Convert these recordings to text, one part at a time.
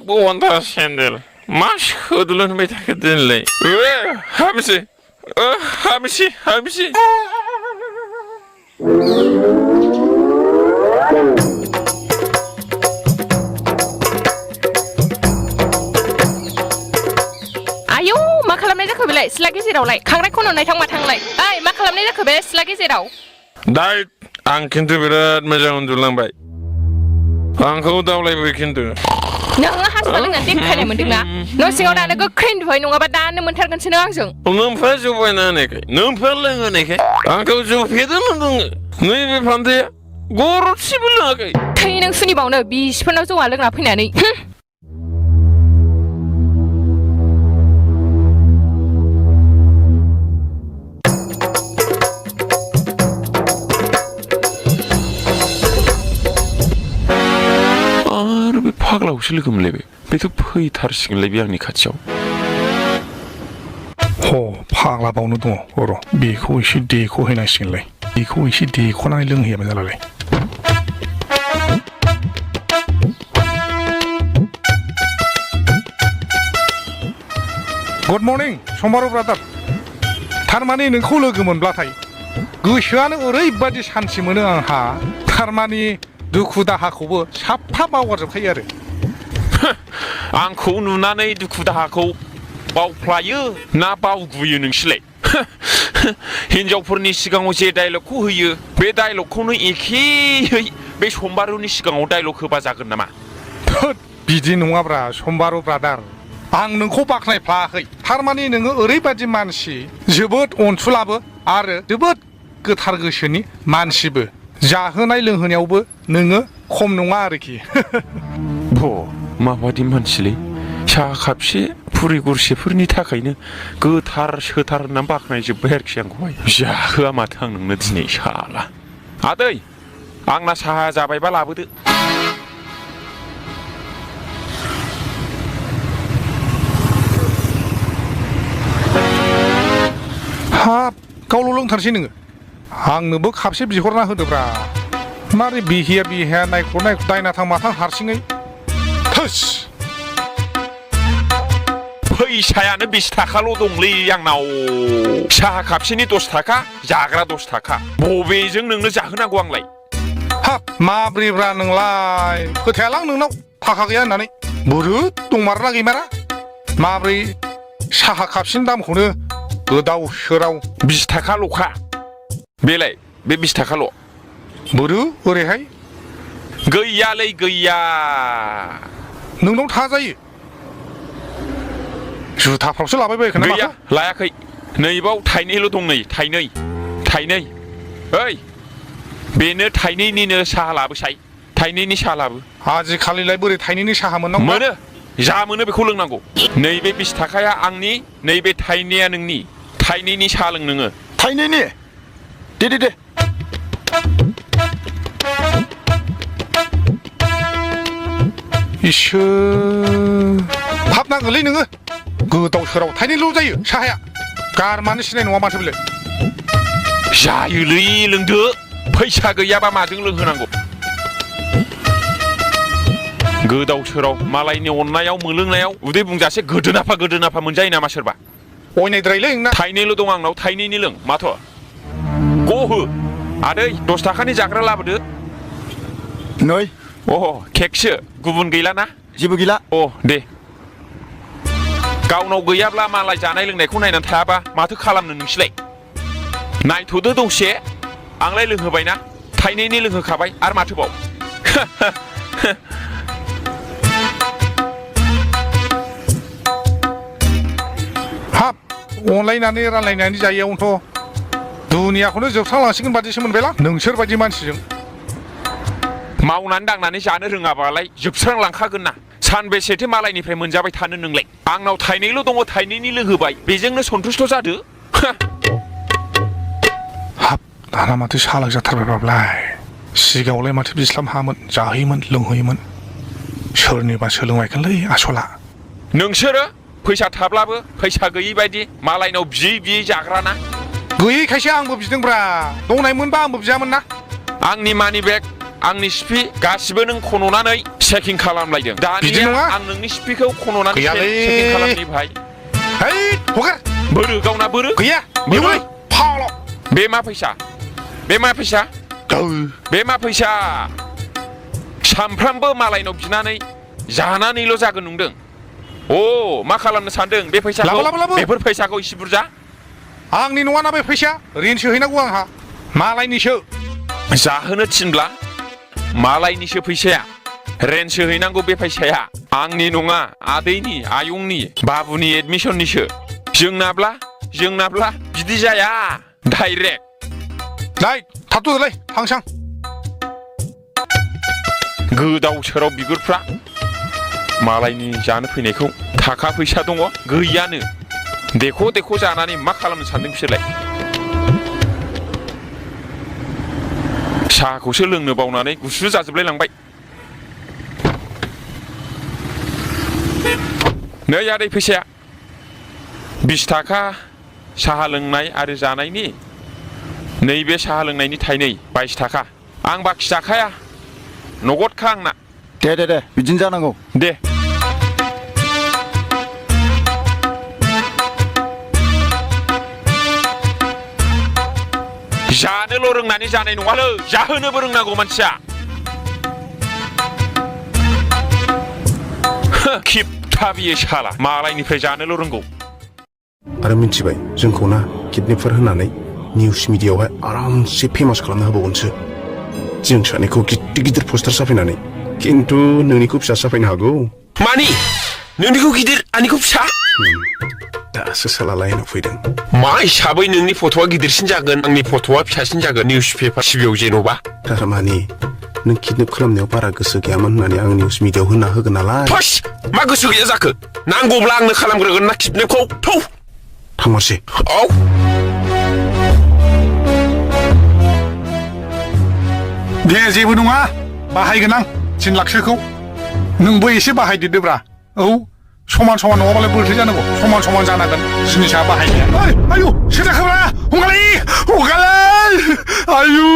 बनथा सेन्देल मा सोदुलनबाय थाखो दिनैलाय हाबसै हाबसै आयौ मा खालामनाय जाखो बेलाय सिला गेजेरावलाय खांराय खन'नाय थांमा थांलाय ओइ मा खालामनाय जाखो बे सिला गेजेराव दाय आं खिन्थु बिराद मोजां उन्दुलांबाय आंखौ दावलायबाय खिन्थु नोङो हासुना लोंनानै देखायनाय मोनदोंना न' सिङाव दानो गोख्रै उन्दुबाय नङाबा दानो मोनथारगोनसो नों आंजों नोंफा जबायना होनायखाय नोंफा लोंहोनायखाय आंखौ जफेदोंमोन नोङो नैबे फान्थाया गरदसेबो लोङाखै थै नों सुनिबावनो बिसिफोरनाव जौआ लोंना फैनानै आरो बे फाग्लाखौसो लोगो मोनलायबाय बेथ' फैथारसिगोनलाय बे आंनि खाथियाव फाग्ला बावनो दङ र' बेखौ एसे देख'हैनांसिगोनलाय बेखौ एसे देख'नानै लोंहैयामोन जालाय गुड मर्निं सम्बारु ब्रादार थारमाने नोंखौ लोगो मोनब्लाथाय गोसोआनो ओरैबादि सान्थि मोनो आंहा थारमाने दुखु दाहाखौबो साफा बावगारजोबखायो आरो आंखौ नुनानै दुखु दाहाखौ बावफ्लायो ना बावगुयो नोंसोरलाय हिनजावफोरनि सिगाङाव जे डायलगखौ होयो बे डायलगखौनो एखेयै बे सम्बारुनि सिगाङाव डायलग होबा जागोन नामा बिदि नङाब्रा सम्बारु ब्रादार आं नोंखौ बाख्नायफ्लायाखै थारमाने नोङो ओरैबादि मानसि जोबोद अनसुलाबो आरो जोबोद गोथार गोसोनि मानसिबो जाहोनाय लोंहोनायावबो नोङो खम नङा आरोखि माबादि मानसिलै साहा कापसे फुरि गरसेफोरनि थाखायनो गोथार सोथार होननानै बाख्नायजोब्बाय आरोखि आंखौहाय जाहोआ माथो आं नोंनो दिनै साला आदै आंना साहा जाबायबा लाबोदो हाब गावल' लोंथारसै नोङो आंनोबो खापसे बिहरना होदोब्रा मारै बिहिया नायख' दायनाथां माथां हारसिङै थोस फैसायानो 20 थाखाल' दंलै आंनाव साहा कापसेनि 10 थाखा जाग्रा 10 थाखा बबेजों नोंनो जाहोनांगौ आंलाय हाब माब्रैब्रा नोंलाय फोथायालां नोंनाव थाखा गैया होननानै बुरुद दंमारोना गैमारा माब्रै साहा कापसेनि दामखौनो गोदाव सोराव 20 थाखाल'खा बेलाय बे 20 थाखाल' बोरो ओरैहाय गैयालै गैया नोंनाव थाजायो जुथाफ्रावसो लाबाय बायखोना गैया लायाखै नैबाव थाइनैल' दं नै थाइनै ओइ बेनो थाइनैनिनो साहा लाबोसाय थाइनैनि साहा लाबो आजिखालिलाय बोरै थाइनैनि साहा मोननांगौ मोनो जा मोनो बेखौ लोंनांगौ नैबे 20 थाखाया आंनि नैबे थाइनैया नोंनि थाइनैनि साहा लों नोङो थाइनैनि दे इसोर हाबनांगोनलै नोङो गोदाव सोराव थाइनैल' जायो साहाया गारमानो सिनाय नङा माथो बेलाय जायोलै लोंदो फैसा गैयाबा माजों लोंहोनांगौ गोदाव सोराव मालायनि अननायाव मोलोंनायाव उदै बुंजासे गोदोनाफा मोनजायो नामा सोरबा अयनायद्रायलै नोंना थाइनैल' दं आंनाव थाइनैनि लों माथ' गहो आदै 10 थाखानि जाग्रा लाबोदो नै केकसो गुबुन गैलाना जेबो गैला दे गावनाव गैयाब्ला मालाय जानाय लोंनायखौ नायनानै थायाबा माथो खालामनो नोंसोरलाय नायथ'दो दसे आंलाय लोंहोबायना थाइनैनि लोंहोखाबाय आरो माथोबाव हाब अनलायनानै रानलायनानै जायैयावनोथ' दुनियाखौनो जोबस्रांलांसिगोन बादिसो मोनबायलां नोंसोर बायदि मानसिजों मावनानै दांनानै जानो रोङाबालाय जोबस्रांलांखागोन ना सानबेसेथो मालायनिफ्राय मोनजाबाय थानो नोंलाय आंनाव थाइनैल' दङ थाइनैनि लोंहोबाय बेजोंनो सन्थुष्ट' जादो हाब दाना माथो सालाक जाथारबायब्लालाय सिगाङावलाय माथो बिस्लाम हामोन जाहोयोमोन लोंहोयोमोन सोरनिबा सोलोंबायगोनलै आसला नोंसोरो फैसा थाब्लाबो फैसा गैयि बायदि मालायनाव बियै जाग्राना गैयैखायसो आंबो बिदोंब्रा दंनायमोनबा आंबो बियामोन ना आंनि मानि बेग आंनि सिफि गासिबो नों खन'नानै चेकिं खालामलायदों बिदि दानिया नङा। आं नोंनि सिफिखौ खन'नानै गैयालै। चेकिं खालामनि भाइ है हगार बोरो गावना बोरो गैया बोरो बेवहाय फावल' बे मा फैसा बे मा फैसा बे मा फैसा सामफ्रामबो मालायनाव बिनानै जानानैल' जागोन नंदों अ मा खालामनो सानदों बे फैसाखौ लाबो। बेफोर फैसाखौ इसे बुरजा आंनि नङाना बे फैसा रिनसो हैनांगौ आंहा मालायनिसो जाहोनो थिनब्ला मालायनिसो फैसाया रेन्टसो हैनांगौ बे फैसाया आंनि नङा आदैनि आयंनि बाबुनि एडमिसननिसो जोंनाब्ला बिदि जाया डाइरेक्ट नै थाथ'दोलै थांसां गोदाव सोराव बिगुरफ्रा मालायनि जानो फैनायखौ थाखा फैसा दङ गैयानो देख' जानानै मा खालामनो सानदों बिसोरलाय साहाखौसो लोंनो बावनानै गुसु जाजोबलाय लांबाय नै आदै फैसाया 20 थाखा साहा लोंनाय आरो जानायनि नैबे साहा लोंनायनि थाइनै 22 थाखा आं बाखि जाखाया नगदखा आंना दे बिदिनो जानांगौ दे जानोल' रोंनानै जानाय नङालै जाहोनोबो रोंनांगौ मानसिया खिबथा बियो साला मालायनिफ्राय जानोल' रोंगौ आरो मिथिबाय जोंखौ ना किडनेपफोर होनानै निउस मिडियायावहाय आरामसे फेमास खालामनो होबावगोनसो जों सानैखौ गिदिर गिदिर पस्टार साफायनानै खिन्थु नोंनिखौ फिसा साफायनो हागौ मानि नोंनिखौ गिदिर आंनिखौ फिसा दासो साला लाइनाव फैदों मा हिसाबै नोंनि फट'आ गिदिरसिन जागोन आंनि फट'आ फिसासिन जागोन निउस पेपार टिभियाव जेन'बा थारमानि नों किडनेप खालामनायाव बारा गोसो गैयामोन होननानै आं निउस मिडियायाव होना होगोन नालाय थस मा गोसो गैया जाखो नांगौब्ला आंनो खालामग्रोगोन ना किडनेपखौ थौ थांमारसै औ दे जेबो नङा बाहायगोन आं 3 लाखसोखौ नोंबो एसे बाहायदेरदोब्रा औ समान नङाबालाय बोरैथो जानांगौ समान जानांगोन जिनिसा बाहायनाया ओइ आयु सेदाखोब्रा हगालै आयु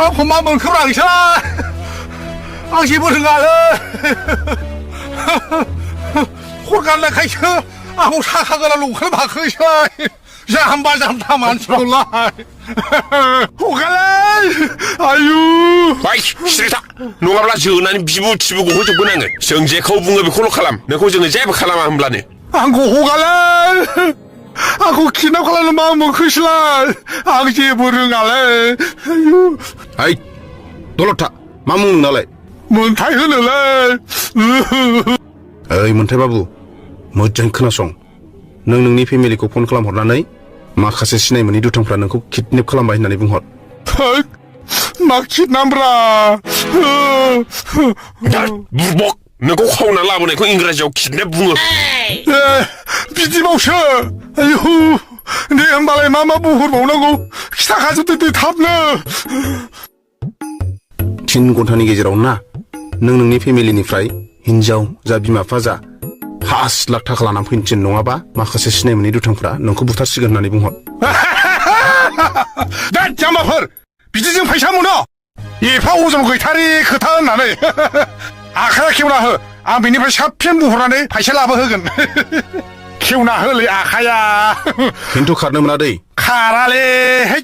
आंखौ मा मोनखोब्रा नोंसोर आं जेबो रोङालै हरगारनायखायसो आंखौ साखा गोनां लंखोल माखोसै जाम्बा जाम्बा मानसिखौलाय हगालै आयु बाय सिरिथा नङाब्ला जोनानै बिबु थिबु गहोजोबगोन आङो जों जेखौ बुङो बेखौल' खालाम नोंखौ जोङो जेबो खालामा होनब्लानो आंखौ हगालै आंखौ किडनेप खालामनो मा मोनखोसैलाय आं जेबो रोङालै आयु ओइ दलद था मा मुं नोंनालाय मोनथाय होनोलै ओइ मोन्थाय बाबु मोजां खोनासं नों नोंनि फेमिलिखौ फन खालामहरनानै माखासे सिनाय मोनै दुथांफ्रा नोंखौ किडनेप खालामबाय होननानै बुंहर मा किडनामब्रा बुरबक नोंखौ खावना लाबोनायखौ इंराजियाव किडनेप बुङो बिदिबावसो आयु दे होमबालाय मा बुंहरबावनांगौ खिथाखाजोबदो दे थाबनो 3 घन्टानि गेजेराव ना नों नोंनि फेमिलिनिफ्राय हिनजाव जा बिमा बिफा जा 5 लाख थाखा लानानै फैनो थिन नङाबा माखासे सिनाय मोनै दुथांफ्रा नोंखौ बुथारसिगोन होननानै बुंहर दा जाम्बाफोर बिदिजों फैसा मोनो एफा अजन गैथारि खोथा होननानै आखाया खेवना हो आं बेनिफ्राय साबसिन बुंहरनानै फैसा लाबोहोगोन खेवना होलै आखाया खिन्थु खारनो मोना दै खाराले है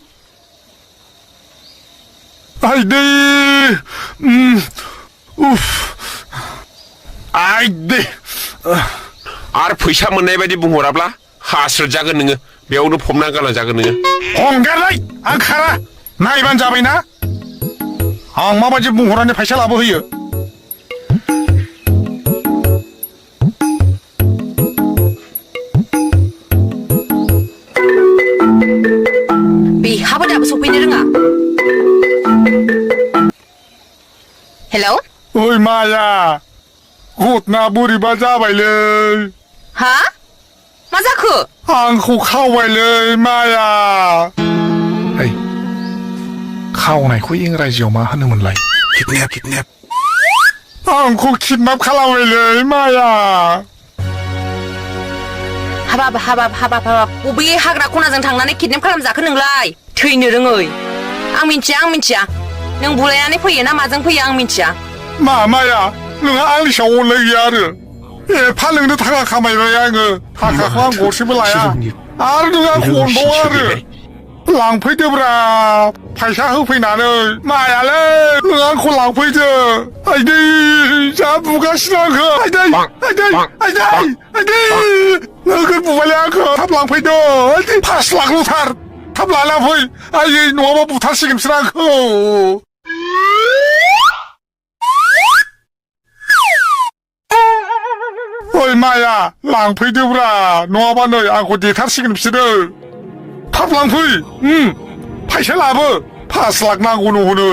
आइदै उफ आइदै आरो फैसा मोननाय बायदि बुंहराब्ला हास्रोद जागोन नोङो बेयावनो फबना गालां जागोन नोङो हंगारलाय आं खारा नायबानो जाबायना आं माबायदि बुंहरनानै फैसा लाबोहोयो बेहाबो दाबो सफैनो रोङा हेलौ ओइ माया घटना बोरैबा जाबायलै हा मा जाखो आंखौ खावबायलै माया ओइ खावनायखौ इंराजियाव मा होनोमोनलाय किडनेप आंखौ किडनाप खालामबायलै माया हाबाब बबे हाग्रा खनाजों थांनानै किडनेप खालामजाखो नोंलाय थैनो रोङै आं मिन्थिया नों बुलायनानै फैयो ना माजों फैयो आं मिन्थिया माया नोंहा आंनि सायाव अननाय गैया आरो एफा नोंनो थाखा खामायबाय आङो थाखाखौ आं गरसेबो लाया आरो नों आंखौ अनबावा आरो लांफैदोब्रा फैसा होफैनानै मायालै नों आंखौ लांफैदो आइदै जा बुगासिनो आंखौ आइदै नोगोर बुबायलै आंखौ थाब लांफैदो 5 लाखल'थार थाब लाना फै आइयै नङाबा बुथारसिगोन बिसोर आंखौ ओइ माया लांफैदोब्रा नङाबा नै आंखौ देथारसिगोन बिसोरो थाब लांफै फैसा लाबो 5 लाख नांगौनो हनै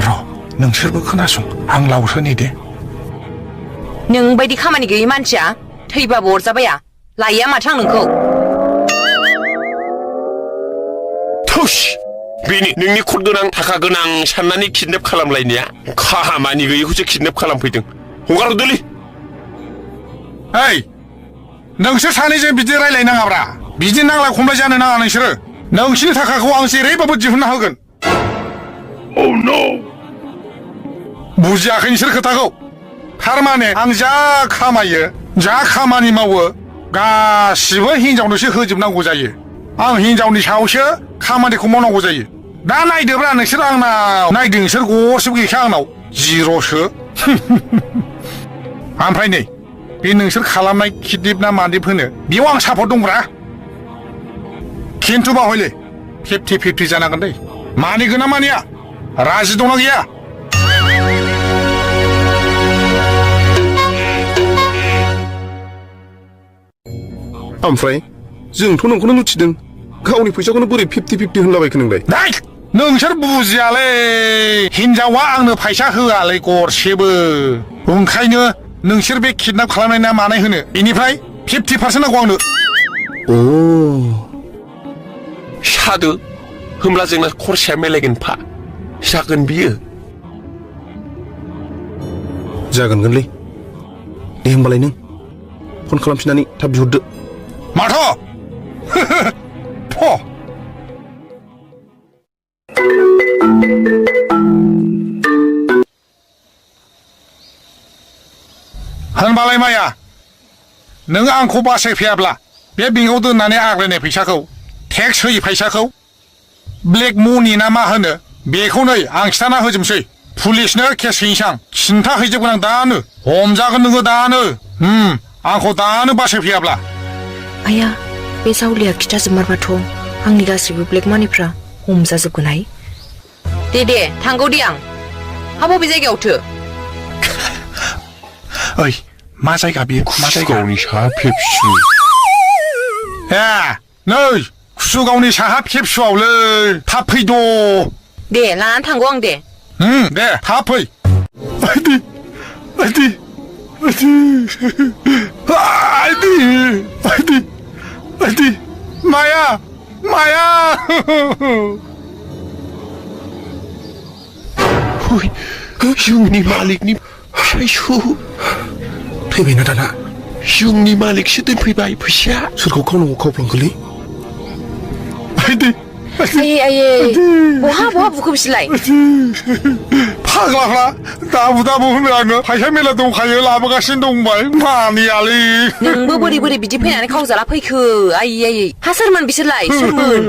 र' नोंसोरबो खोनासं आं लावसोनि दे नों बायदि खामानि गैयै मानसिया थैबाबो अरजाबाया लायिया माथो आं नोंखौ थुस बेनि नोंनि खद गोनां थाखा गोनां साननानै किडनेप खालामलायनाया खामानि गैयैखौसो किडनेप खालामफैदों हगारहरदोलै ओइ नोंसोर सानैजों बिदि रायलायनाङाब्रा बिदि नांलाय खमलाय जानो नाङा नोंसोरो नोंसिनि थाखाखौ आं जेरैबाबो दिहुनना होगोन बुजियाखै नोंसोर खोथाखौ थारमाने आं जा खामायो जा खामानि मावो गासिबो हिनजावनोसो होजोबनांगौ जायो आं हिनजावनि सायावसो खामानिखौ मावनांगौ जायो दा नायदोब्रा नोंसोर आंनाव नायदों नोंसोर गरसेबो गैखाया आंनाव जिर'सो ओमफ्राय नै बे नोंसोर खालामनाय किडनेप ना मादेप होनो बेयाव आं सापर्ट दंब्रा खिन्थु बावहैले 50-50 जानांगोन दै मानिगोन ना मानिया राजि दंना गैया ओमफ्राय जोंथ' नोंखौनो मिथिदों गावनि फैसाखौनो बोरै 50-50 होनलाबायखो नोंलाय नोंसोर बुजियालै हिनजावा आंनो फैसा होआलै गरसेबो ओंखायनो नोंसोर बे किडनेप खालामनाय ना मानाय होनो बेनिफ्राय 50% नांगौ आंनो सादो होमब्ला जोंना खरसाया मेलायगोन फा जागोन बियो जागोनलै दे होमबालाय नों फन खालामफिननानै थाब बिहरदो माथो होनबालाय माया नों आंखौ बासायफैयाब्ला बे बेंकआव दोननानै आग्लायनाय फैसाखौ टेक्स होयै फैसाखौ ब्लेक मनि ना मा होनो बेखौ नै आं खिथाना होजोबसै पुलिसनो केस हैनोसां खिन्था हैजोबगोन आं दानो हमजागोन नोङो दानो आंखौ दानो बासायफैयाब्ला आया बे जावलिया खिथाजोबमारबाथ' आंनि गासिबो ब्लेक मानिफ्रा हमजाजोबगोनहाय दे थांगौ दे आं हा बबे जायगायावथो ओइ मा जायगा बेयो मा जायगा गावनि साहा फेबसु नै कुसुगावनि साहा फेबसुआवलै थाब फैद' दे लानानै थांगौ आं दे दे थाब फै आइदि माया जोंनि मालिकनि फिसायसो थैबायना दाना जोंनि मालिकसो दोनफैबाय फैसाया सोरखौ खावनांगौ खावफ्लांखोलै आयै बहा बुखो बिसोरलाय फाग्लाफ्रा दाबु होनो आङो फैसा मेला दंखायो लाबोगासिनो दंबाय मानियालै नोंबो बोरै बिदि फैनानै खावजाला फैखो आयै हा सोरमोन बिसोरलाय सोरमोन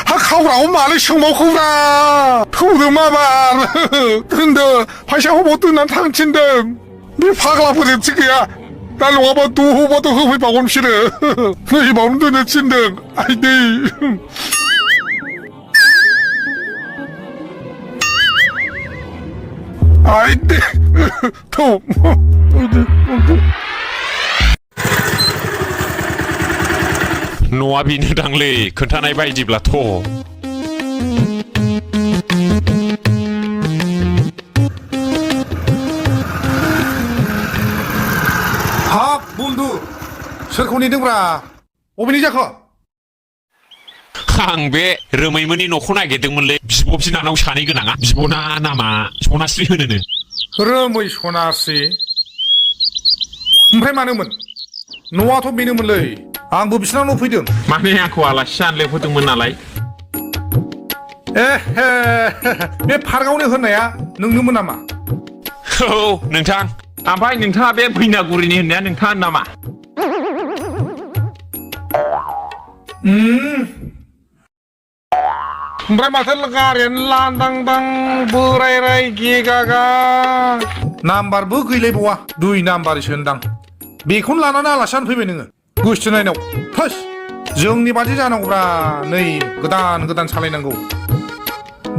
हा खावग्राखौ मालै सोंबावखौब्रा थौदो माबार दोनदो फैसा हबाव दोननानै थांनो थिनदों बे फाग्लाफोरजोंसो गैया दा नङाबा दहबाथ' होफैबावगोन बिसोरो नैबावनो दोननो थिनदों आइदै आइदे थौ न'आ बेनो दांलै खोन्थानाय बायदिब्लाथ' हाब बन्धु सोरखौ नेदोंब्रा अबेनि जाखो आं बे रोमैमोननि न'खौ नागिरदोंमोनलै बिब' बिनानाव सानै गोनाङा बिब'ना नामा सनास्रि होनोनो रोमै सनास्रि ओमफ्राय मानोमोन न'आथ' बेनोमोनलै आंबो बिसोरनाव फैदों माने आंखौ आलासि जानो लेंहरदोंमोन नालाय एहे बे पार्कआवनो होनाया नोंनोमोन नामा औ नोंथां ओमफ्राय नोंथाङा बे बैनागुरिनि होननाया नोंथाङा नामा ओमफ्राय माथो गारियानो लांदांदां बोरायराय गेगागा नाम्बारबो गैलायबावा 2 नाम्बारसो होनदां बेखौनो लानानै आलासियानो फैबाय नोङो गुस्थि नायनाव फास जोंनि बादि जानांगौब्रा नै गोदान सालायनांगौ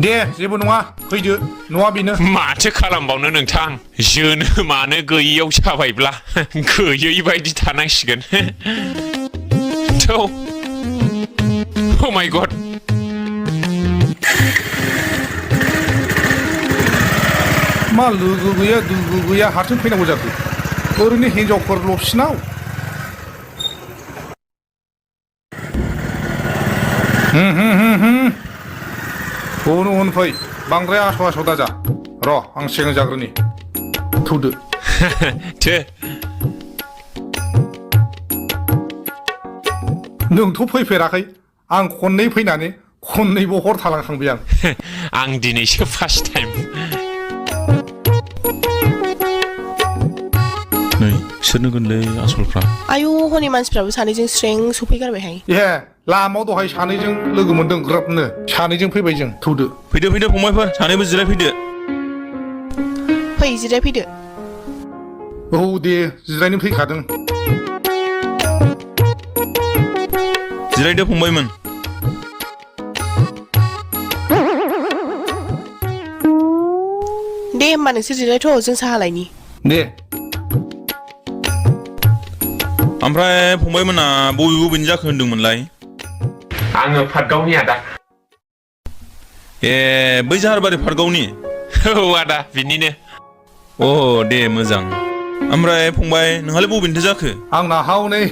दे जेबो नङा फैदो न'आ बेनो माथो खालामबावनो नोंथां जोनोमानो गैयियाव जाबायब्ला गैयै बायदि थानांसिगोन थौ Oh my god मा लोगो गैया दुगु गैया हारसिं फैनांगौ जाखो ओरैनो हिनजावफोरल'सिनाव उन फै बांद्राय आस' दाजा र' आं सिगां जाग्रोनि थौदो थो नोंथ' फैफेराखै आं खननै फैनानै खननैबो हर थालांखांबाय आं आं दिनैसो फार्स्ट टाइम नै सोरनो गोनलै आसलफ्रा आयु हनै मानसिफ्राबो सानैजों स्रें सफैगारबायहाय ए लामायाव दहाय सानैजों लोगो मोनदों ग्रोबनो सानैजों फैबाय जों थौदो फैदो फंबायफोर सानैबो जिरायफैदो फै जिरायफैदो औ दे जिरायनो फैखादों जिरायदो फंबायमोन दे होमबा नोंसोर जिरायथ' जों साहा लायनि दे ओमफ्राय फंबायमोना बबेनि जाखो होनदोंमोनलाय आङो पाटगावनि आदा ए बै जाहारबारि पार्कआवनि औ आदा बिनिनो अ दे मोजां ओमफ्राय फंबाय नोंहालाय बबेनिथो जाखो आंना हावनै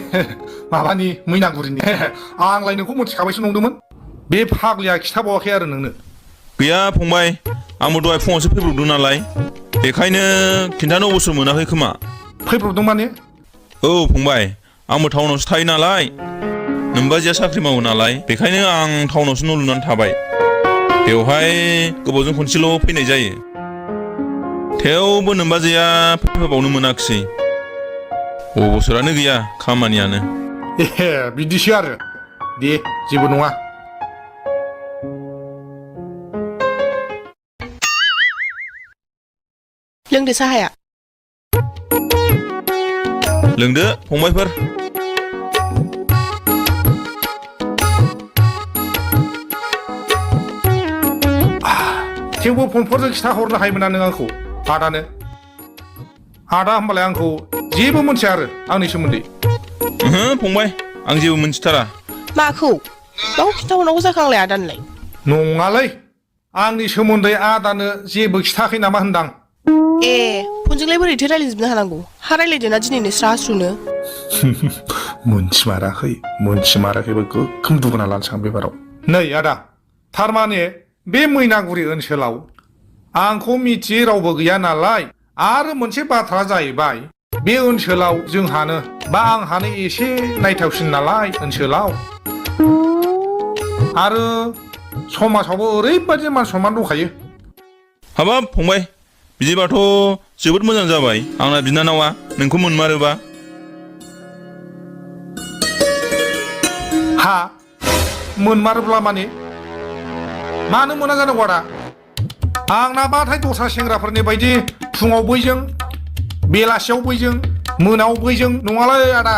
माबानि मैनागुरिनि आंलाय नोंखौ मोनथिखाबायसो नंदोंमोन बे फाग्लिया खिथाबावाखै आरो नोंनो गैया फंबाय आंबो दहाय फुङावसो फैब्रबदों नालाय बेखायनो खिन्थानो अबसर मोनाखै खोमा फैब्रबदों माने औ फंबाय आंबो टाउनावसो थायो नालाय नोमबाजैया साख्रि मावो नालाय बेखायनो आं टाउनावसो न' लुनानै थाबाय बेवहाय गोबावजों खनसेल' फैनाय जायो थेवबो नोमबाजैया फैफाबावनो मोनाखिसै अबसरानो गैया खामानियानो ए बिदिसो आरो दे जेबो नङा लोंदो साहाया लोंदो फंबायफोर थेवबो फनफोरजों खिथाहरनो हायोमोन नों आंखौ आदानो आदा होमबालाय आंखौ जेबो मोनथिया आरो आंनि सोमोन्दै ओहो फंबाय आं जेबो मोनथिथारा माखौ गाव खिन्थाहरनांगौ जाखो आंलाय आदानोलाय नङालै आंनि सोमोन्दै आदानो जेबो खिथाखै नामा होनदां ए फनजोंलाय बोरैथो रायलायजोबनो हानांगौ हा रायलायदो ना दिनैनो स्रास्रुनो मोनथिमाराखैबो गोख्रों दुगना लानोसै आं बेबाराव नै आदा थारमाने बे मैनागुरि ओनसोलाव आंखौ मिथियै रावबो गैया नालाय आरो मोनसे बाथ्रा जाहैबाय बे ओनसोलाव जोंहानो बा आंहानो एसे नायथावसिन नालाय ओनसोलाव आरो समाजावबो ओरैबायदि मान सनमान दंखायो हाबाब फंबाय बिदिबाथ' जोबोद मोजां जाबाय आंना बिनानावा नोंखौ मोनमारोबा हा मोनमारोब्ला माने मानो मोना जानांगौ आदा आंना बाथाय दस्रा सेंग्राफोरनि बायदि फुङाव बैजों बेलासियाव बैजों मोनायाव बैजों नङालै आदा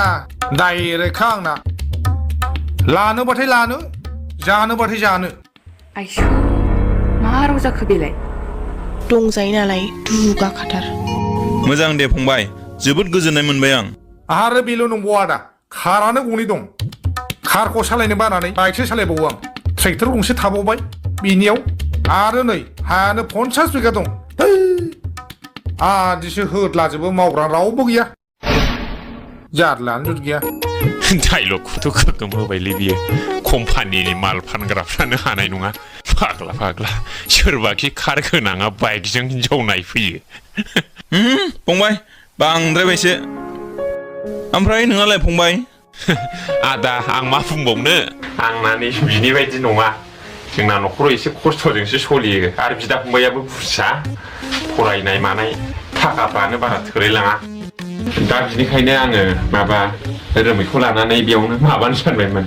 डाइरेक्टखा आंना लानोबाथाय लानो जानोबाथाय जानो आइसु मा राव जाखो बेलाय दंजायो नालाय दुगा खाथार मोजां दे फंबाय जोबोद गोजोननाय मोनबाय आं आरो बेल' नंबावा आदा कारानो गंनै दं कारखौ सालायनो बानानै बाइकसो सालायबावो आं ट्रेक्टर गंसे थाबावबाय बिनियाव आरो नै हायानो 50 बिगा दं आदिसो होदलाजोबो मावग्रा रावबो गैया जारलानो जुद गैया डाइलगखौथ' गोगोम होबायलै बियो कम्पानिनि माल फानग्राफ्रानो हानाय नङा फाग्ला सोरबाखि कार गोनाङा बाइकजों हिनजाव नायफैयो फंबाय बांद्रायबायसो ओमफ्राय नोंहालाय फंबाय आदा आं मा बुंबावनो आंना नै बिनि बायदि नङा जोंना न'खराव एसे खस्थ'जोंसो सोलियो आरो बिदा फंबायाबो बुरजा फरायनाय मानाय थाखाफ्रानो बारा थोलायलाङा दा बिनिखायनो आङो माबा रोमैखौ लानानै बेयावनो माबानो सानबायमोन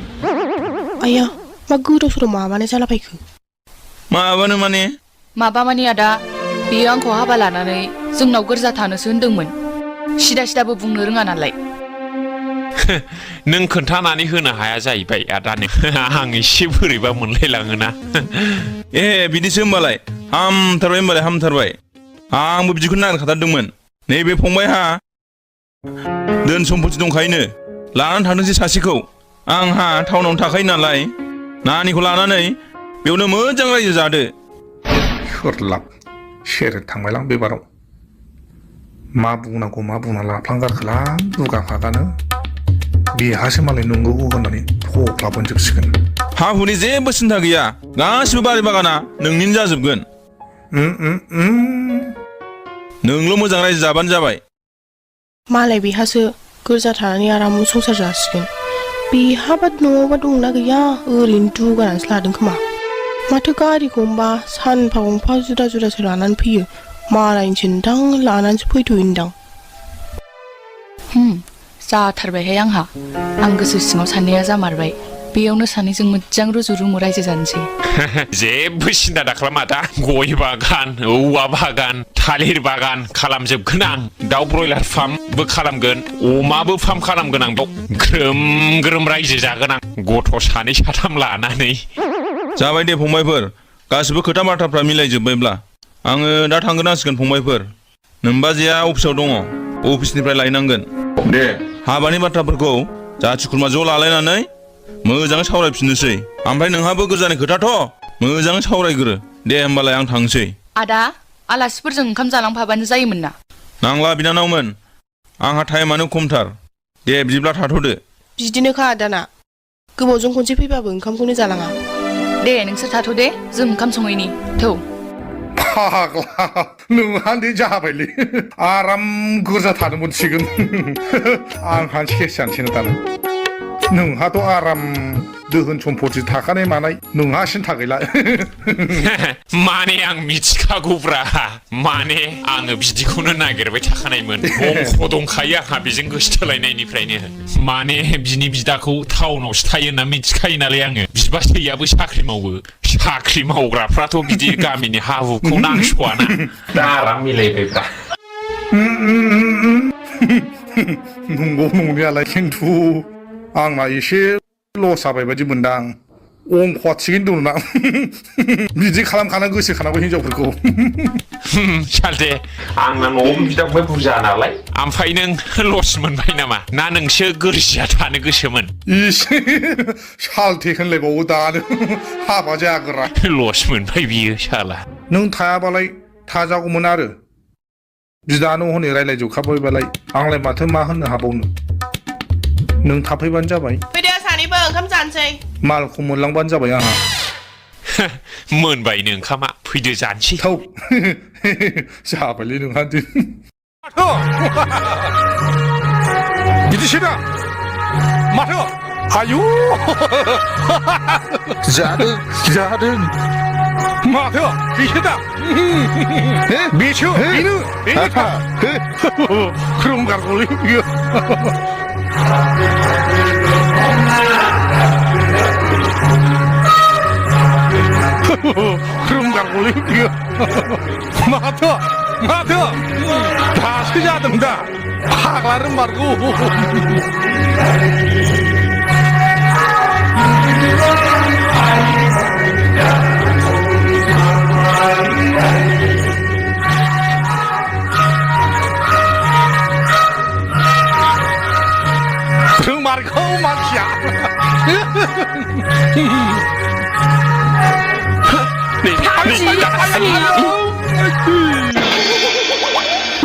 आया मा गोदाव सोराव माबानाय जालाबायखो माबानो माने माबा मानि आदा बियो आंखौ हाबा लानानै जोंनाव गोरजा थानोसो होनदोंमोन सिदा सिदाबो बुंनो रोङा नालाय नों खोन्थानानै होनो हाया जाहैबाय आदानो आं एसे बोरैबा मोनलायलाङोना ए बिदिसो होमबालाय हामथारबाय आंबो बिदिखौनो नागिरखाथारदोंमोन नैबे फंबायहा धोन सम्पति दंखायोनो लानानै थांदोंसै सासेखौ आंहा टाउनावनो थाखायो नालाय नानिखौ लानानै बेयावनो मोजां रायजो जादो सोरलाब सेरेट थांबायलां बेबाराव मा बुंनांगौ मा बुंना लाफ्लांगारखोलां दुगाफागानो बेहासो मालाय नंगौ होननानै थख्लाबोनजोबसिगोन हा हुनि जेबो सिन्था गैया गासिबो बारि बागाना नोंनिनो जाजोबगोन नोंल' मोजां रायजो जाबानो जाबाय मालाय बेहासो गोरजा थानानै आराम संसार जासिगोन बेहाबा न'आवबा दंना गैया ओरैनो दुगानानैसो लादों खोमा माथो गारिखौबा सानफा गंफा जुदा जुदासो लानानै फैयो मालायनिसो नोंदां लानानैसो फैथ'योनदां जाथारबायहाय आंहा आं गोसो सिङाव साननाया जामारबाय बेयावनो सानैजों मोजां रुजु रुमु रायजो जानोसै जेबो सिन्था दाखालाम आदा गय बागान औवा बागान थालिर बागान खालामजोबगोन आं दाउ ब्रयलार फार्मबो खालामगोन अमाबो फार्म खालामगोन आं बाव ग्रोम ग्रोम रायजो जागोन आं गथ' सानै साथाम लानानै जाबाय दे फंबायफोर गासिबो खोथा बाथ्राफ्रा मिलायजोब्बायब्ला आङो दा थांगोन नांसिगोन फंबायफोर नोमबाजैया अफिसाव दङ अफिसनिफ्राय लायनांगोन दे हाबानि बाथ्राफोरखौ जाथि खुरमा ज' लालायनानै मोजाङै सावरायफिननोसै ओमफ्राय नोंहाबो गोरजानि खोथाथ' मोजाङै सावरायग्रो दे होमबालाय आं थांसै आदा आलासिफोरजों ओंखाम जालांफाबानो जायोमोन ना नांला बिनानावमोन आंहा टाइमानो खमथार दे बिदिब्ला थाथ'दो बिदिनोखा आदाना गोबावजों खनसे फैबाबो ओंखामखौनो जालाङा दे नोंसोर थाथ' दे जों ओंखाम संहैनि थौ फाग्ला नोंहान्दे जाबायलै आराम गोरजा थानो मोनसिगोन आंहा सेस जानोसैना दाना नोंहाथ' आराम दोहोन सम्पति थाखानाय मानाय नोंहा सिन्था गैला माने आं मिथिखागौब्रा माने आङो बिदिखौनो नागिरबाय थाखानायमोन बंख' दंखायो आंहा बेजों गोसोथोलायनायनिफ्रायनो माने बिनि बिदाखौ टाउनावसो थायो होनना मिथिखायो नालाय आङो बिबाजैयाबो साख्रि मावो साख्रि मावग्राफ्राथ' बिदि गामिनि हा हुखौ नांस'वाना दा आराम मिलायबायब्रा नंगौ नंनायालाय खिन्थु आंना एसे लस जाबाय बायदि मोनदां अंख'आ थिगैनो दं ना बिदि खालामखाना गोसोखानांगौ हिनजावफोरखौ सालथे आंना न'आवबो बिदा फंबाय बुरजा नालाय ओमफ्राय नों लस मोनबाय नामा ना नोंसो गोरजिया थानो गोसोमोन इसे सालथे होनलायबावो दानो हाबा जागोरा लस मोनबाय बियो साला नों थायाबालाय थाजागौमोन आरो बिदानो हनै रायलायजोबखाबायबालाय आंलाय माथो मा होननो हाबावनो नों थाफैबानो जाबाय फैदो सानैबो ओंखाम जानोसै मालखौ मोनलांबानो जाबाय आंहा मोनबायनो ओंखामा फैदो जानोसै थौ जाबायलै नोंहा दिन बिदिसो दा माथो आयु जादों माथो बेसो दा बेसो बेनो ख्रोम गारगौलै बियो ख्रोम गारगौलै बियो माथो दासो जादों दा फाग्ला रोंमारगौ रोंमारगौ मानसिया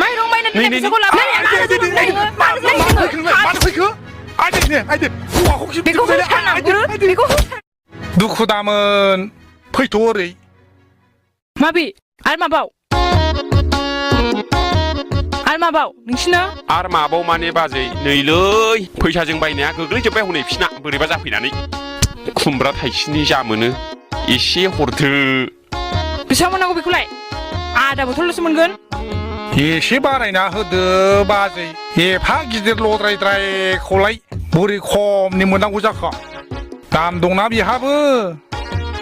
माइरं बायनानै फैसाखौ लाबोनानै दुखु दामोन फैथ' ओरै माबि आरो माबाव नोंसिना आरो माबाव माने बाजै नैलै फैसाजों बायनाया गोग्लैजोब्बाय हनै बिसिना बोरैबा जाफैनानै खुमब्रा थाइसेनि जा मोनो एसे हरदो बेसेबां मोननांगौ बेखौलाय आधा बथलल'सो मोनगोन एसे बारायना होदो बाजै एफा गिदिर लद्रायद्रायखौलाय बोरै खमनि मोननांगौ जाखो दाम दंना बेहाबो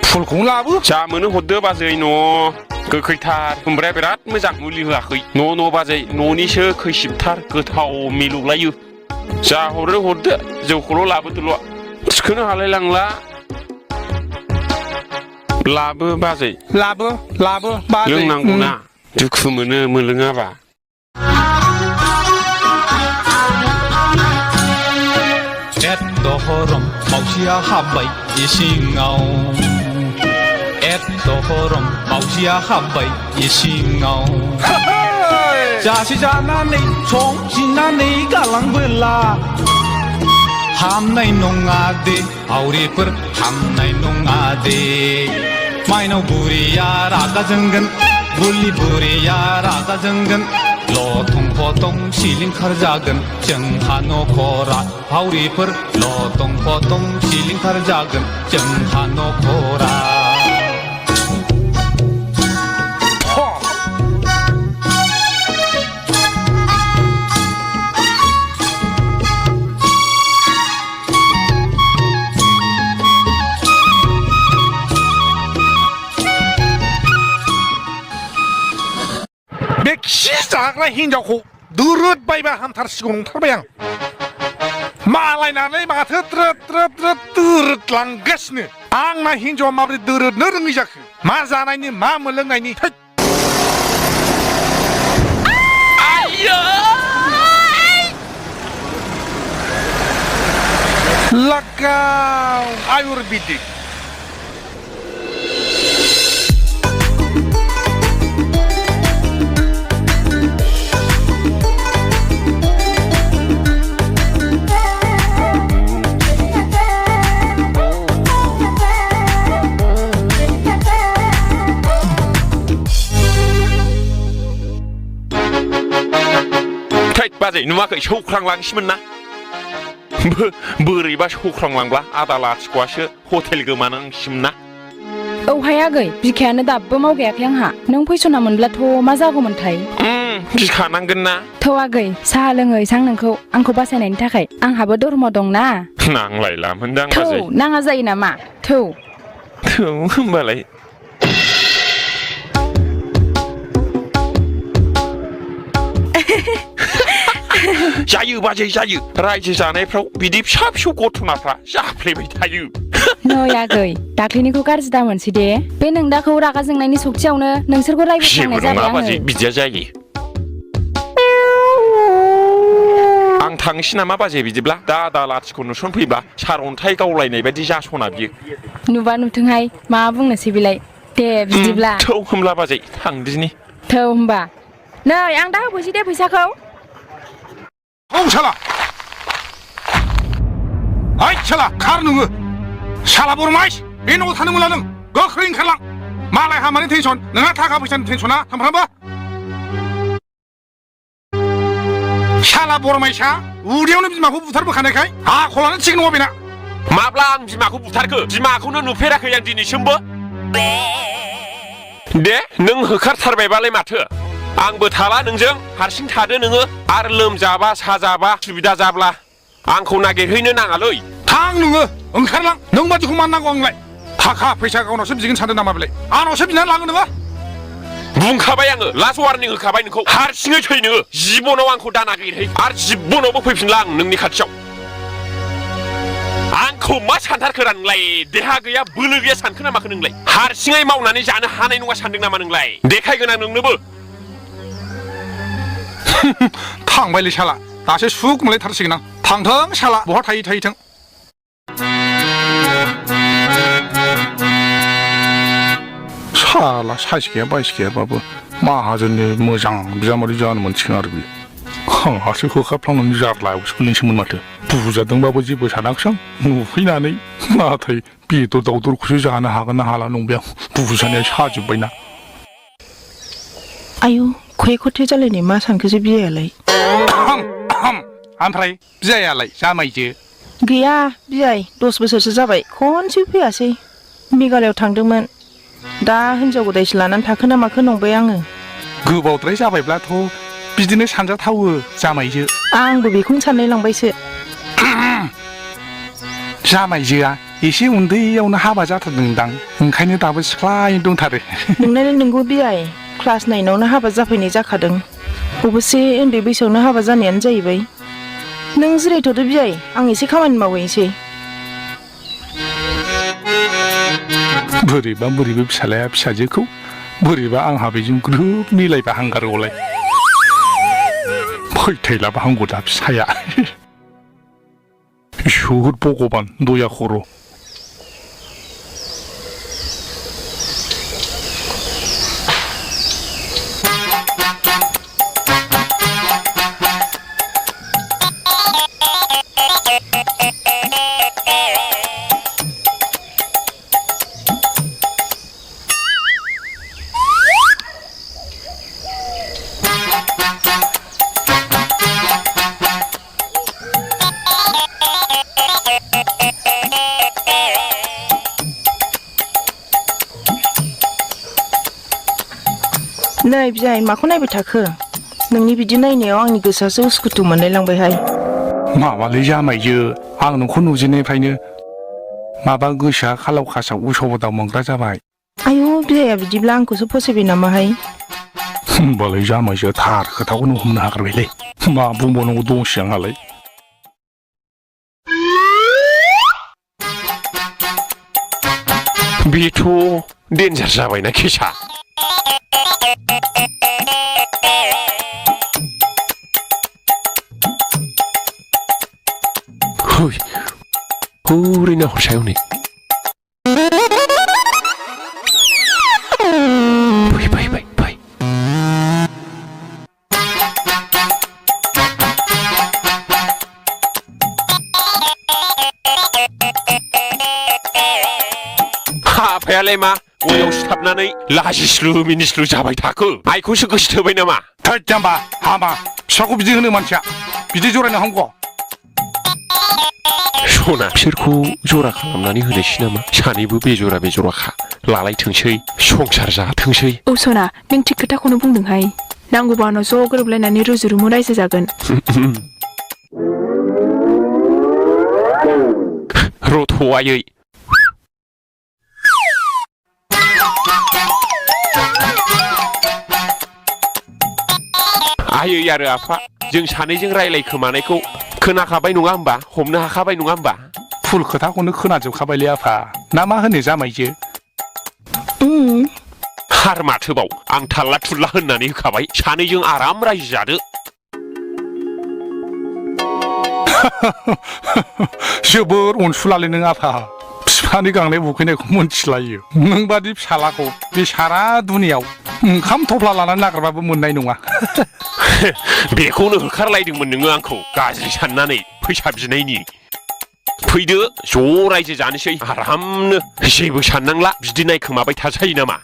फुलखौनो लाबो जा मोनो हरदो बाजै न' गोखैथार खुमब्राया बिराद मोजां मुलि होआखै न' बाजै न'निसो खैसिबथार गोथाव मिलौलायो जा हरो हरदो जौखौल' लाबोदोल' थिखोनो हालाय लांला लाबो बाजै लाबो बाजै लोंनांगौना दुखु मोनो मोनलोङाबा एद दहरम मावजिया हाबबाय इसिङाव एद दहरम मावजिया हाबबाय इसिङाव जासे जानानै संफिननानै गालांबोला हामनाय नङा दे हावरिफोर हामनाय नङा दे माइनाव बुरैया रागा जोंगोन बुलि बुरैया रागा जोंगोन लथं फथं सिलिंखार जागोन जोंहा नखरा हावरिफोर लथं फथं सिलिंखार जागोन जोंहा नखरा बे खि जाग्रा हिनजावखौ दोरोद बायबा हामथारसिगौ नंथारबाय आं मालायनानै माथो द्रोद दोरोद लांगासिनो आंना हिनजावा माबोरै दोरोदनो रोङै जाखो मा जानायनि मा मोनलोंनायनि थैद लगाव आयुर्वेदिक बाजै नुवाखै सौख्रांलांसिमोन ना बोरैबा सौख्रांलांब्ला आदा लाथिख'आसो हटेल गोमानांसिमोन ना औहाय आगै बिखायानो दाबो मावगायाखै आंहा नों फैसना मोनब्लाथ' मा जागौमोनथाय गिखानांगोन ना थौ आगै साहा लोङो इसां नोंखौ आंखौ बासायनायनि थाखाय आंहाबो धर्म दंना नांलायला मोनदां थौ बाजै नाङा जायो नामा थौ होमबालाय जायो बाजै जायो रायजो जानायफ्राव बिदि फिसा फिसौ गथ'नाफ्रा जाफ्लेबाय थायो नै आगै दाख्लैनिखौ गाज्रि दा मोनसै दे बे नोंदाखौ रागा जोंनायनि सक्तियावनो नोंसोरखौ रायबोफ्लांनाय जाबाय बाजै बिदिया जायो आं थांसै नामा बाजै बिदिब्ला दा लाथिख' नुसनफैब्ला सारअन्थाइ गावलायनाय बायदि जासना बियो नुबा नुथोंहाय मा बुंनोसै बेलाय दे बिदिब्ला थौ होमब्ला बाजै थांदिनि थौ होमबा नै आं दा होफैसै दे फैसाखौ औ साला ओइ साला खार नोङो साला बरमाइस बे न'आव थानो मोनला नों गोख्रै ओंखारलां मालाय हामानि टेनसन नोंहा थाखा फैसानि टेनसना सानफ्रामबो साला बरमाइसा उदैयावनो बिमाखौ बुथारबोखानायखाय आखलानो थिग नङा बेना माब्ला आं बिमाखौ बुथारखो बिमाखौनो नुफेराखै आं दिनैसिमबो दे नों होखारथारबायबालाय माथो आंबो थाला नोंजों हारसिं थादो नोङो आरो लोमजाबा साजाबा सुबिदा जाब्ला आंखौ नागिरहैनो नाङालै थां नोङो ओंखारलां नों बादिखौ मान नांगौ आंलाय थाखा फैसा गावनावसो बिगोन सानदों नामा बेलाय आंनावसो बिनानै लाङो नोङो बुंखाबाय आङो लास्ट वार्निं होखाबाय नोंखौ हारसिङै थै नोङो जिबनाव आंखौ दा नागिरहै आरो जिबनावबो फैफिनला आं नोंनि खाथियाव आंखौ मा सानथारखोरा नोंलाय देहा गैया बोलो गैया सानखो ना माखो नोंलाय हारसिङै मावनानै जानो हानाय नङा सानदों नामा नोंलाय देखायगोन आं नोंनोबो थांबायलै साला दासो सुख मोनलायथारसिगोन आं थांथों साला बहा थायै थायैथों साला साइस गैया बाइस गैयाबाबो माहाजोननि मोजां बिजामादै जानो मोनसिगोन आरो बे आंहासो होखाफ्लांनानै जारलायावसो गोलैसोमोन माथो बुजादोंबाबो जेबो सानाखिसै आं नुफैनानै नाथाय बेदर दावदरखौसो जानो हागोन ना हाला नंबाय आं बुजानाया साजोब्बायना आयु खय खथे जालायनाय मा सानखोसो बियायालाय ओमफ्राय बियायालाय जामायजो गैया बियाय 10 बोसोरसो जाबाय खनसे फैयासै मेघालयआव थांदोंमोन दा हिनजाव गोदायसो लानानै थाखोना माखो नंबाय आङो गोबावद्राय जाबायब्लाथ' बिदिनो सानजाथावो जामायजो आंबो बेखौनो सानलाय लांबायसो जामायजोआ एसे उन्दैयावनो हाबा जाथारदोंदां ओंखायनो दाबो सिख्लायैनो दंथारो नोंनालाय नोंगौ बियाय क्लास 9आवनो हाबा जाफैनाय जाखादों अबसे उन्दै बैसोआवनो हाबा जानायानो जाहैबाय नों जिरायथ'दो बियाय आं एसे खामानि मावहैनोसै बोरैबा बोरैबा फिसालाया फिसाजोखौ बोरैबा आंहा बेजों ग्रोब मिलायबा हांगारगौलाय फैथायलाबा हांगौ दा फिसाया इसोर भगबान दया खर' नै बियाय माखौ नायबाय थाखो नोंनि बिदि नायनायाव आंनि गोसोआसो उसुखुथु मोनलायलांबायहाय माबालै जामायजो आं नोंखौ नुजेननायनिफ्रायनो माबा गोसोआ खालाव खासाव उसाव बादाव मोनग्रा जाबाय आयु बियाया बिदिब्ला आंखौसो फसायबाय नामाहाय होमबालाय जामायजो थार खोथाखौनो हमनो हाग्रायलै मा बुंबावनांगौ दंसै आंहालाय बेथ' डेन्जार जाबायना केसा हरै नाहर सायाव नै फै हाफायालाय मा गयाव सिथाबनानै लाजिस्लु मिनिस्लु जाबाय थाखो आइखौसो गोसो थोबाय नामा थोद जाम्बा हामा फिसाखौ बिदि होनो मानसिया बिदि जरायनो हांगौ सना बिसोरखौ जरा खालामनानै होनोसै नामा सानैबो बेजरा बेजराखा लालायथोंसै संसार जाथोंसै औ सना नों थिग खोथाखौनो बुंदोंहाय नांगौबा उनाव ज' गोरोबलायनानै रुजु-रुमु रायजो जागोन रथ'आयै आयै आरो आफा जों सानैजों रायलायखोमानायखौ खोनाखाबाय नङा होमबा हमनो हाखाबाय नङा होमबा फुल खोथाखौनो खोनाजोबखाबायलै आफा ना मा होनो जामायजो हार माथोबाव आं थाल्ला थुल्ला होननानै होखाबाय सानैजों आराम रायजो जादो जोबोर अनसुलालै नों आफा बिफानि गांनाय उखैनायखौ मोनथिलायो नोंबादि फिसालाखौ बे सारा दुनियाव ओंखाम थफ्ला लानानै नागिरबाबो मोननाय नङा बेखौनो होखारलायदोंमोन नोङो आंखौ गाज्रि साननानै फैसा बिनायनि फैदो ज' रायजो जानोसै आरामनो जेबो साननांला बिदि नायखोमाबाय थाजायो नामा